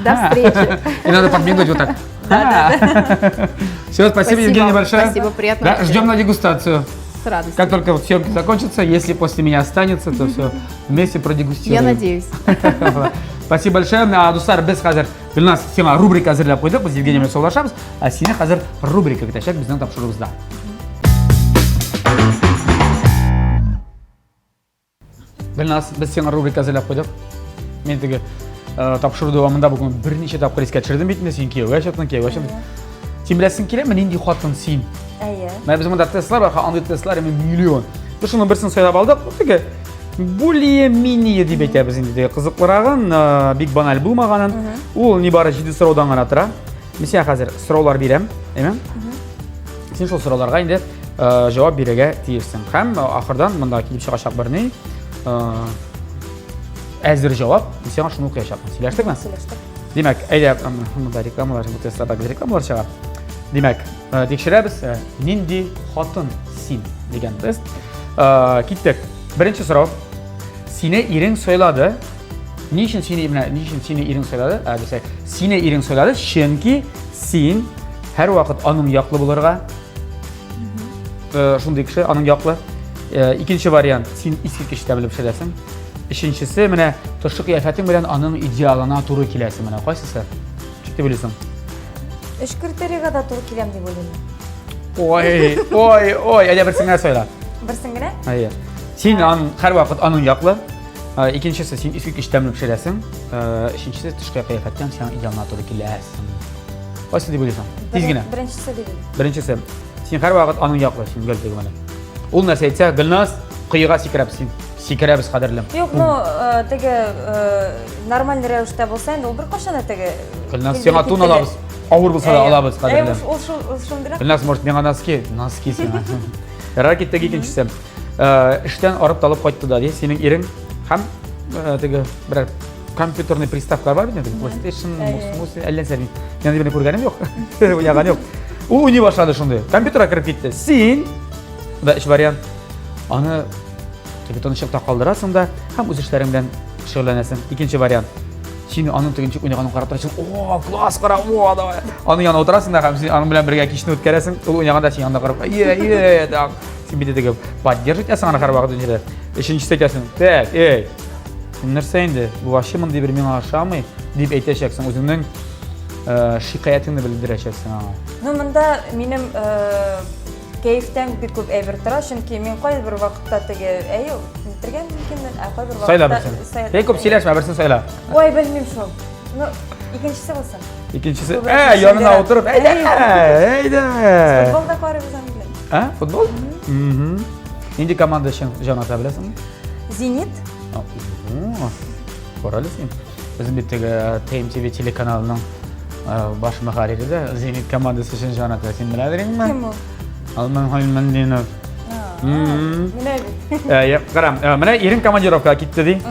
До встречи. И надо подмигнуть вот так. Все, спасибо, Евгения, большое. Спасибо, приятно. Ждем на дегустацию. С радостью. Как только съемки закончатся, если после меня останется, то все, вместе продегустируем. Я надеюсь. Спасибо большое. Дуслар, без хәзер Гөлназ сиңа рубрика әзерләп куйдык. Без Евгения белән саубуллашабыз. Ә сине хәзер рубрика көтәчәк безнең тапшыруыбызда. Гөлназ, без сиңа рубрика әзерләп куйдык. Мин теге тапшыру дәвамында бүген берничә тапкыр искә төшердем бит инде, син кияүгә чыктың, кияүгә чыктың. Син беләсең киләме, нинди хатын син? Әйе. Менә безнең монда тестлар бар, андый тестлар инде миллион. Без шуның берсен сайлап алдык. Бу теге более-менее дип әйтәбез инде, теге кызыклырагын, бик баналь булмаганын. Ул нибары 7 сораудан гына тора. Мин сиңа хәзер сораулар бирәм, әйме? Син шул сорауларга инде җавап бирергә тиешсең. Һәм ахырдан монда килеп чыгачак бер ни, әзер җавап, мин сиңа шуны укыячакмын. Сөйләштекме? Сөйләштек. Димәк, әйдә, монда рекламалар, бу тестларда гел рекламалар чыга. Димәк, тикшерәбез, нинди хатын син дигән тест. Киттек. Беренче сорау. Сине ирең сайлады. Ни өчен сине, менә, ни өчен сине ирең сайлады? Ә, дисәк, сине ирең сайлады, чөнки син һәрвакыт аның яклы булырга. Шундый кеше аның яклы. Икенче вариант, син искиткеч тәмле пешерәсең. Өченчесе, менә тышкы кыяфәтең белән аның идеалына туры киләсең. Менә кайсысы? Ничек дип уйлыйсың? Өч критерийга да туры киләм дип уйлыйм. Ой, ой, ой, әйдә берсен генә сайла. Берсен генә? Әйе. Син аның һәрвакыт аның яклы. Икенчесе, син искиткеч тәмле пешерәсең. Өченчесе, тышкы кыяфәттән син аның идеалына туры киләсең. Кайсы дип уйлыйсың? Тиз генә. Беренчесе дип уйлыйм. Беренчесе. Син һәрвакыт аның яклы, син гел теге менә. Ул нәрсә әйтсә, Гөлназ, коега сикерәбез син. Сикерәбез, кадерлем. Юк, ну, теге нормаль рәвештә булса инде ул беркайчан да теге. Гөлназ, сиңа тун алабыз. Авыр булса да алабыз, кадерлем. Ул шул, ул шундыйрак. Гөлназ, может, миңа носки? Носки сиңа. Ярар, киттек икенчесе. Эштән арып талып кайтты да, ди, синең ирең һәм теге берәр компьютерный приставка бар бит инде, PlayStation, мус, әллә нәрсә. Мин аны күргәнем юк. Уйнаган юк. Ул уйный башлады шундый. Компьютерга кереп китте. Син, да өч вариант. Аны теге тынычлыкта калдырасың да һәм үз эшләрең белән шөгыльләнәсең. Икенче вариант. Син аның теге ничек уйнаганын карап торасың. О, класс, кара, о, давай. Аның янына утырасың да һәм син аның белән бергә кичне үткәрәсең. Ул уйнаганда син янында карап, е, е, да. Син бит теге поддерживать итәсең аны һәрвакыт инде. Өченчесе әйтәсең, так, эй, син нәрсә инде? Бу вообще мондый бер миңа ошамый, дип әйтәчәксең. Үзеңнең шикаятеңне белдерәчәксең аңа. Ну, монда минем кәефтән бик күп әйбер тора, чөнки мин кайбер вакытта теге, әй, нитергә мөмкинмен, ә кайбер вакытта Сайла берсен. Бик күп сөйләшмә, берсен сайла. Ой, белмим шул. Ну, икенчесе булсын. Икенчесе, ә, янына утырып, әйдә, әйдә. Футбол да карыйбыз аның белән. Ә, футбол? Нинди команда өчен җан ата беләсеңме? Зенит. Кара әле син. Безнең бит теге ТМТВ телеканалының баш мөхәррире дә Зенит командасы өчен җан ата. Син беләдереңме? Кем ул? Алман Хаймандинов. Менә бит. Әйе, кара, менә ирең командировкага китте ди.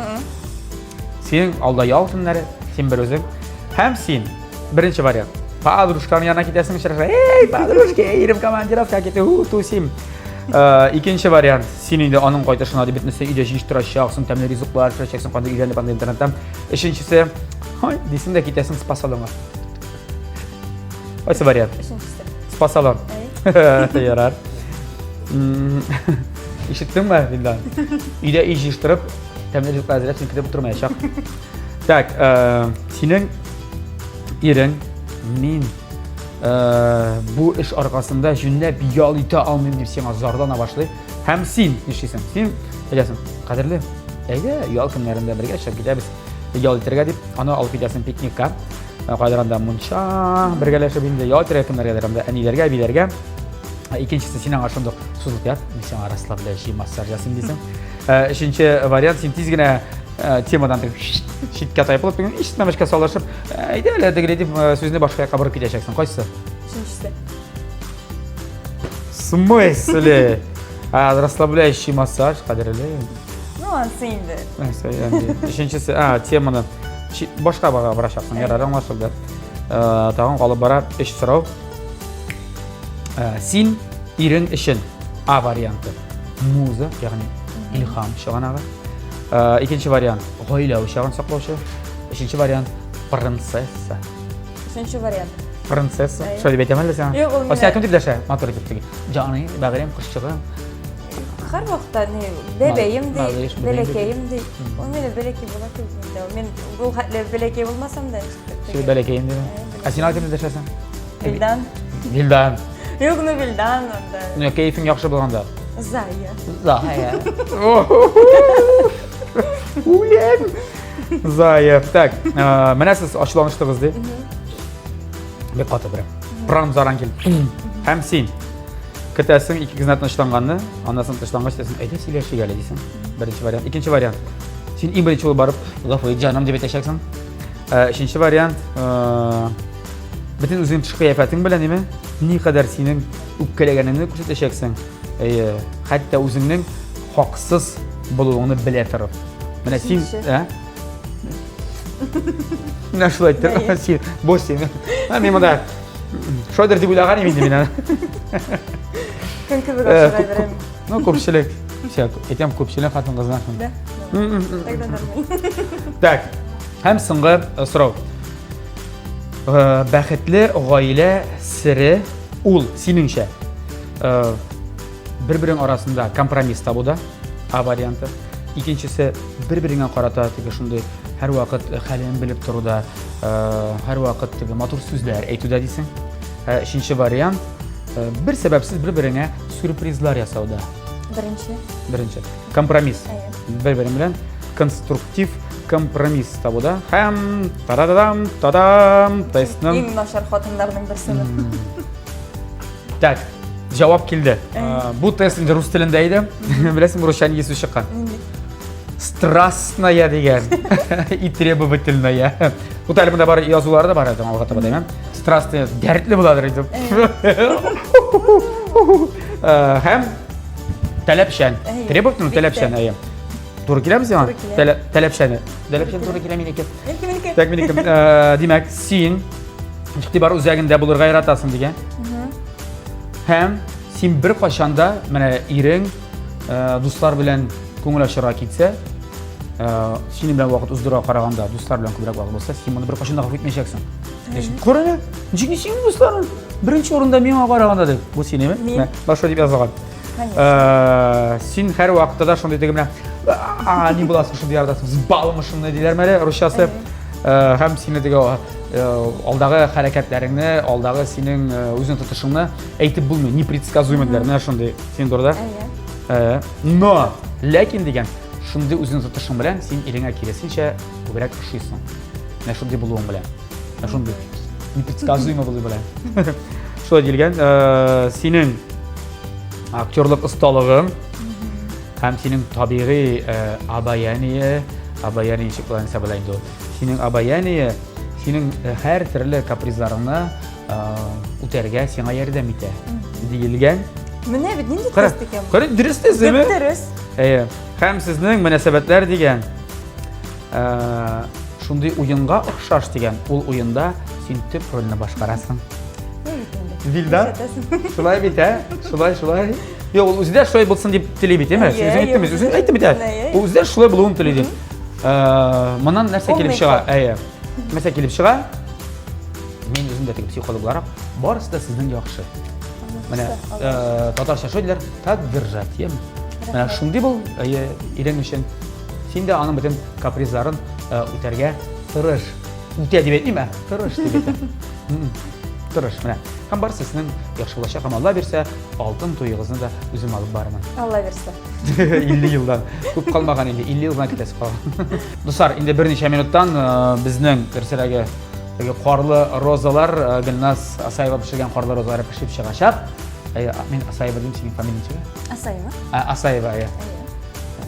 Синең алда ял көннәре, син бер үзең. Һәм син, беренче вариант, подружканың янына китәсең, очрашырга. Эй, подружка, ирем командировкага китте, у, тусим. Икенче вариант, син инде аның кайтышына дип бөтенесе өйдә җыештырачаксың, тәмле ризыклар пешерәчәксең, кайда өйрәнеп анда интернеттан. Өченчесе, ой, дисең дә китәсең спа-салонга. Кайсы вариант? Өченчесе. Спа-салон. Ярар. Ишеттеңме, Вилдан? Өйдә өй җыештырып, тәмле ризыклар әзерләп син көтеп утырмаячак. Так, синең ирең, мин бу эш аркасында җүнләп ял итә алмыйм дип сиңа зарлана башлый. Һәм син нишлисең? Син әйтәсең, кадерле, әйдә, ял көннәрендә бергә чыгып китәбез, ял итәргә дип, аны алып китәсең пикникка. Кайдыр анда мунча, бергәләшеп инде ял итәргә кемнәргәдер анда әниләргә, әбиләргә. Икенчесе, син аңа шундук сузылып ят, мин сиңа расслабляющий массаж ясыйм дисең. Өченче вариант, син тиз генә темадан читкә тайпылып, ишетмәмешкә салышып, әйдә әле тегеләй дип сүзне башка якка борып китәчәксең. Кайсысы? Өченчесе. В смысле? А, расслабляющий массаж, кадерле. Ну, ансы инде. Өченчесе, а, теманы башка бага барачаксың. Ярар, аңлашылды. Тагын калып бара өч сорау. Син ирең өчен А варианты муза, ягъни илһам чыганагы. Икенче вариант гаилә учагын саклаучы. Өченче вариант принцесса. Өченче вариант. Принцесса. Шулай дип әйтәм әллә сиңа? Юк, ул Ә сиңа кем дип дәшә? Матур итеп теге. Җаный, бәгырем, кошчыгым. Һәр вакытта ни бәбәем ди, Малыш, бәбәем бәләкәем ди. Ул мине бәләкәй була кебек инде. Мин бу хәтле бәләкәй булмасам да. Шул бәләкәем ди. Ә син аңа кем дип дәшәсең? Вилдан. Вилдан. Юк, ну Вилдан анда. Ну, кәефең яхшы булганда. Зая. Зая. Үләм. Зая. Так, менә сез ачуланыштыгыз ди. Бик каты берәм. Прам-заран килеп. Һәм син көтәсең икегезнең тынычланганны, аннан соң тынычлангач әйтәсең, әйдә сөйләшик әле дисең. Беренче вариант. Икенче вариант. Син иң беренче булып барып, гафу ит, җаным дип әйтәчәксең. Э, өченче вариант, э, бөтен үзеңнең тышкы кыяфәтең белән, әйме, никадәр синең үпкәләгәнеңне күрсәтәчәксең. Әйе, хәтта үзеңнең хаксыз булуыңны белә торып. Менә син, ә? Менә шулай итеп, син, бу син. Мин монда шулайдыр дип уйлаган идем инде мин аны. Көн кебек э, ачык әйбер. Ну, күпчелек. Все, әйтәм, күпчелек хатын-кызлар. Да. Тогда нормально. Так, һәм соңгы э, сорау. Э, бәхетле гаилә сере ул синеңчә бер-берең арасында компромисс табуда, А варианты. Икенчесе, бер-береңә карата теге шундый һәрвакыт хәлен белеп торуда, һәрвакыт теге матур сүзләр әйтүдә дисең. Өченче вариант, бер сәбәпсез бер-береңә сюрпризлар ясауда. Беренче. Беренче. Компромисс. Бер-берең белән конструктив компромисс табуда. Һәм та-да-да-дам, та-дам, тестның Иң начар хатыннарның берсе. Так, җавап килде. Э, бу тест инде рус телендә иде. Беләсеңме, русча нинди сүз чыккан? Страстная дигән и требовательная. Тут әле монда бар язулары да бар әле алга таба димәм. Страстная, дәртле буладыр инде. Э, һәм таләпчән. Требовательный, таләпчән, әйе. Туры киләме сиңа? Таләпчәне. Таләпчән туры килә минеке. Минеке, минеке. Так, минеке. Э, димәк, син игътибар үзәгендә булырга яратасың дигән. Һәм син бер кайчан да менә ирең э, дуслар белән күңел ачарга китсә, э, синең белән вакыт уздыруга караганда дуслар белән күбрәк вакыт булса, син моны бер кайчан да гафу итмәячәксең. Кара әле, ничек синең дусларың беренче урында миңа караганда дип. Бу синеме? Мин. Башка дип язылган. Конечно. Э, син һәр вакытта да шундый теге менә а ни буласың шундый яратасың взбалмошный диләрме әле русчасы. Э, һәм сине теге э, алдагы хәрәкәтләреңне, алдагы синең үзең тотышыңны әйтеп булмый, непредсказуемый диләр. Менә шундый син турыда. Әйе. Но, ләкин дигән, шундый үзең тотышың белән син иреңә киресенчә күбрәк ошыйсың. Менә шундый булуың белән. Менә шундый непредсказуемый булу белән. Шулай диелгән, синең актерлык осталыгың һәм синең табигый обаяние, обаяние ничек була нәрсә була инде ул? Синең обаяние, синең һәр төрле капризларыңны үтәргә сиңа ярдәм итә диелгән. Менә бит нинди тест икән. Кара, дөрес тест, әйме? Дөрес. Әйе. Һәм сезнең мөнәсәбәтләр дигән шундый уенга охшаш дигән. Ул уенда син төп рольне башкарасың. Вилда? Шулай бит, ә? Шулай, шулай. Юк, ул үзе дә шулай булсын дип тели бит, әйме? Үзең әйттеме? Үзең әйттең бит, ә? Ул үзе дә шулай булуын тели дип. Э, моннан нәрсә килеп чыга? Әйе. Нәрсә килеп чыга? Мин үзем дә теге психолог буларак, барысы да сезнең яхшы. Менә э, татарча шулай диләр, так держать, яме? Менә шундый бул, әйе, ирең өчен. Син дә аның бөтен капризларын э, үтәргә тырыш. Үтә дип әйтмим, ә тырыш дип әйтәм. Тырыш, менә. Һәм барысы сезнең яхшы булачак һәм Алла бирсә, алтын туегызны да үзем алып барырмын. Алла бирсә. 50 елдан. Күп калмаган инде, 50 ел гына китәсе калган. Дуслар, инде берничә минуттан э, безнең дөресрәге теге карлы розалар э, Гөлназ Асаева пешергән карлы розалар пешеп чыгачак. Әй, мин Асаева дим, синең фамилияң ничек? Асаева. А, Асаева, әйе.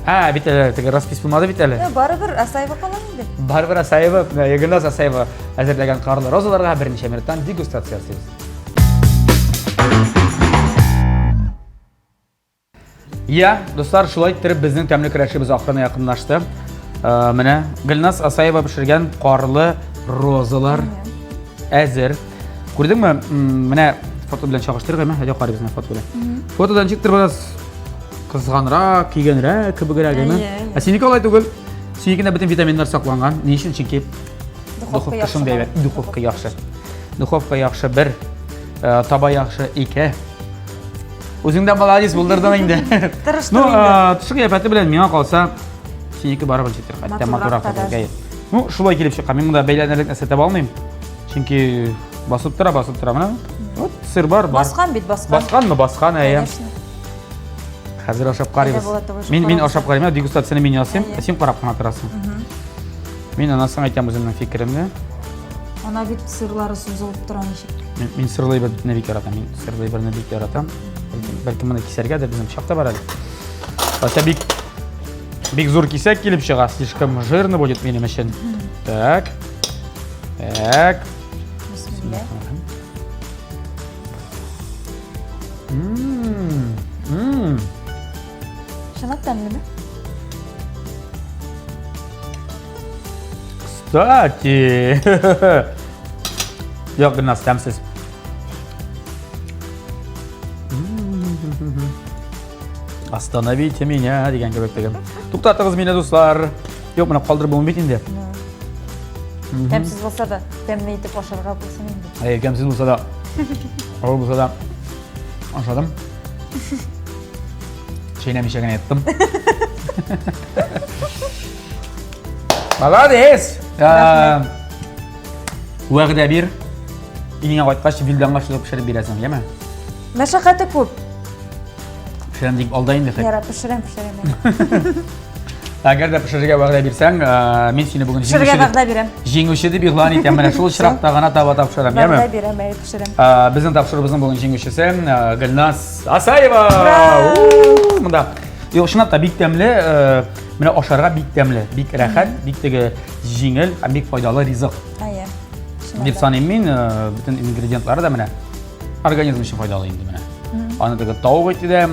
Ә, бит әле теге распись булмады бит әле. Барыбер Асаева кала инде. Барыбер Асаева, э, Гөлназ Асаева әзерләгән карлы розаларга берничә минуттан дегустация ясыйбыз. Я, дуслар, шулай иттереп безнең тәмле көрәшебез ахырына якынлашты. Э, менә Гөлназ Асаева пешергән карлы розалар әзер. Күрдеңме? Менә фото белән чагыштырыйк, әйме? Әйдә карыйбыз менә фото белән. Фотодан ничектер бераз кызганрак, көйгәнрәк кебегрәк, әйме? Ә синеке алай түгел. Синекендә бөтен витаминнар сакланган. Ни өчен? Чөнки духовка шундый әйбәт. Духовка яхшы. Духовка яхшы бер, э, таба яхшы ике. Үзең дә молодец булдырдың инде. Тырыштым ну, инде. Э, тышкы кыяфәте белән миңа калса, синеке барыбер җитер, хәтта матуррак. Ну, шулай килеп чыккан. Мин монда бәйләнерлек нәрсә таба алмыйм. Чөнки басып тора, басып тора. Менә вот сыр бар, бар. Баскан бит, баскан. Басканмы? Баскан, әйе. Хәзер ашап карыйбыз. Мин мин ашап карыйм, дегустацияне мин ясыйм, ә син карап кына торасың. Мин аннан соң әйтәм үземнең фикеремне. Ана бит сырлары сузылып тора ничек. Мин, мин сырлы әйберне бик яратам. Мин сырлы әйберне бик яратам. Бәлкем, бәлкем моны кисәргә дә безнең пычак та бар әле. Хотя бик бик зур кисәк килеп чыга, слишком жирно будет минем өчен. Так. Так. Бисмилла. Мм. Мм. Чынлап тәмлеме? Кстати. Юк, Гөлназ, тәмсез. Остановите меня дигән кебек теге. Туктатыгыз мине, дуслар. Юк, менә калдырып булмый бит инде. Тәмсез булса да, тәмле итеп ашарга булсын инде. Әй, тәмсез булса да. Авыр булса да. Ашадым. Чәйнәмичә генә яттым. Молодец! Вәгъдә бир. Өеңә кайткач, Вилданга шулай пешереп бирәсең, яме? Мәшәкате күп. Пешерәм дип алда инде. Яра, пешерәм, пешерәм. Әгәр дә пешерергә вәгъдә бирсәң, мин сине бүген җиңүче вәгъдә бирәм. Җиңүче дип игълан итәм. Менә шул очракта гына таба тапшырам, яме? Вәгъдә бирәм, әйе, пешерәм. Безнең тапшыруыбызның бүген җиңүчесе Гөлназ Асаева. Монда. Юк, чынлап та бик тәмле, менә ашарга бик тәмле, бик рәхәт, бик теге җиңел һәм бик файдалы ризык. Әйе. Дип саныйм мин, бөтен ингредиентлары да менә организм өчен файдалы инде менә. Аны теге тавык ите дә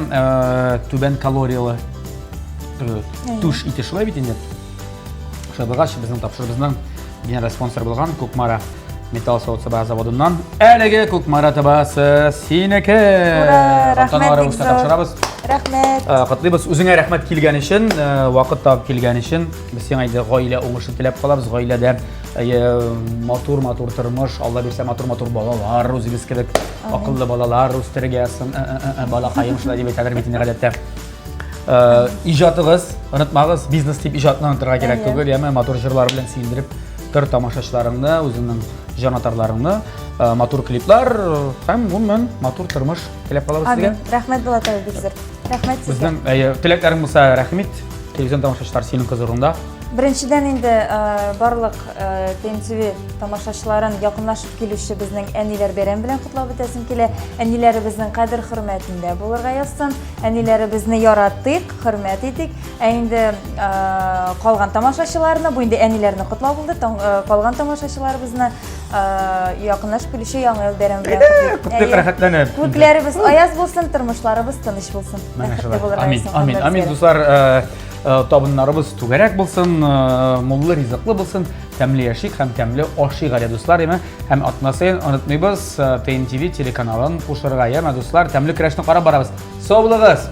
түбән калориялы түш ите шулай бит инде. Шулай булгач, безнең тапшырыбызның генераль спонсоры булган Кукмара металл савыт-саба заводыннан әлеге Кукмара табасы синеке. Ура, рәхмәт бик зур. Тапшырабыз. Рәхмәт. Котлыйбыз. Үзеңә рәхмәт килгән өчен, вакыт табып килгән өчен. Без сиңа инде гаилә уңышы теләп калабыз. Гаиләдә матур-матур тормыш, Алла бирсә матур-матур балалар, үзегез кебек акыллы балалар үстерергә язсын. Балакаем шулай дип әйтәләр бит инде гадәттә. Иҗатыгыз, онытмагыз, бизнес дип иҗатны онытырга кирәк түгел, яме матур җырлар белән сөендереп тор тамашачыларыңны, үзеңнең җанатарларыңны, матур клиплар һәм гомумән матур тормыш теләп калабыз сезгә. Рәхмәт, Булат абый, бик зур. Рәхмәт сезгә. Безнең теләкләрең булса, рәхим ит. Телевизион тамашачылар синең хозурыңда. Беренчедән инде барлык ТНТВ тамашачыларын якынлашып килүче безнең әниләр бәйрәме белән котлап үтәсем килә. Әниләребезнең кадер-хөрмәтендә булырга язсын. Әниләребезне яратыйк, хөрмәт итик. Ә инде калган тамашачыларны, бу инде әниләрне котлау булды, калган тамашачыларыбызны якынлашып килүче Яңа ел бәйрәме белән котлыйк. Котлыйк, рәхәтләнеп. Күкләребез аяз булсын, тормышларыбыз тыныч булсын. Бәхетле булырга язсын. Амин, амин, дуслар. Табыннарыбыз түгәрәк булсын, муллы ризыклы булсын, тәмле яшик һәм тәмле ашыйк әле, дуслар, яме? Һәм атна саен онытмыйбыз ТНТВ телеканалын кушырга, яме, дуслар, тәмле көрәшне карап барабыз. Сау булыгыз!